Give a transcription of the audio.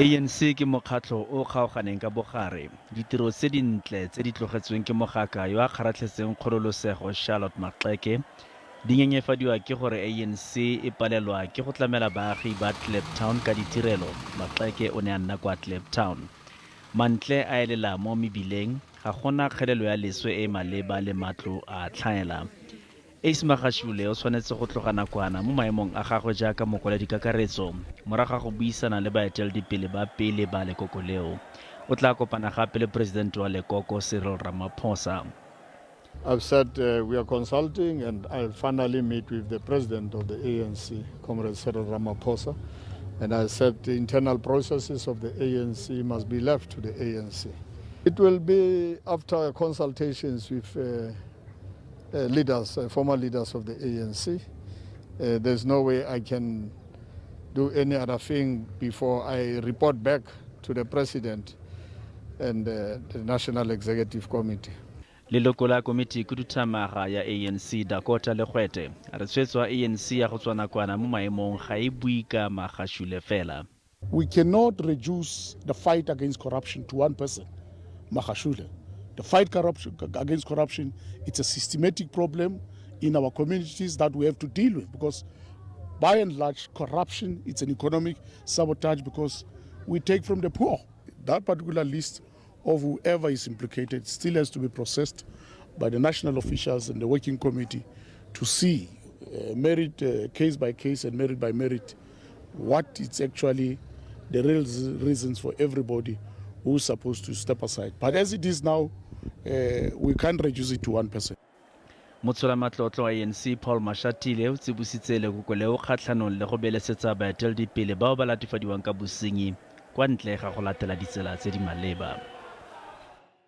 ANC ke mokgatlho o o kgaoganeng ka bogare. Ditiro tse dintle tse di tlogetsweng ke mogaka yo a kgaratlhetseng kgololosego Charlotte Maxeke di nyenyefadiwa ke gore ANC e palelwa ke go tlamela baagi ba Kliptown ka ditirelo. Maxeke o ne a nna kwa Kliptown. Mantle a elela mo mebileng, ga gona kgelelo ya leswe e e maleba le matlo a tlhaela. Ace Magashule o tshwanetse go tloga nakwana mo maemong a gagwe jaaka mokwaledikakaretso morago ga go buisana le baeteledipele ba pele ba lekoko leo. O tla kopana gape le poresidente wa lekoko Cyril Ramaphosa. I've said we are consulting and I'll finally meet with the president of the ANC, Comrade Cyril Ramaphosa. And I said the internal processes of the ANC must be left to the ANC. It will be after consultations with leaders, former leaders of the ANC. There's no way I can do any other thing before I report back to the president and the National Executive Committee. Leloko la komiti khuduthamaga ya ANC Dakota Legoete a re tshwetso ya ANC ya go tswa nakwana mo maemong ga e bue ka Magashule fela. We cannot reduce the fight against corruption to one person, Magashule. The fight against corruption, it's a systematic problem in our communities that we have to deal with, because by and large, corruption, it's an economic sabotage because we take from the poor. That particular list of whoever is implicated still has to be processed by the national officials and the working committee to see merit case by case and merit by merit what it's actually the real reasons for everybody who's supposed to step aside. But as it is now, we can't reduce it to one person. Motsholamatlotlo wa ANC Paul Mashatile o tsibositse lekoko leo kgatlhanong le go belesetsa baeteledipele bao ba latofadiwang ka bosenyi kwa ntle ga go latela ditsela tse di maleba.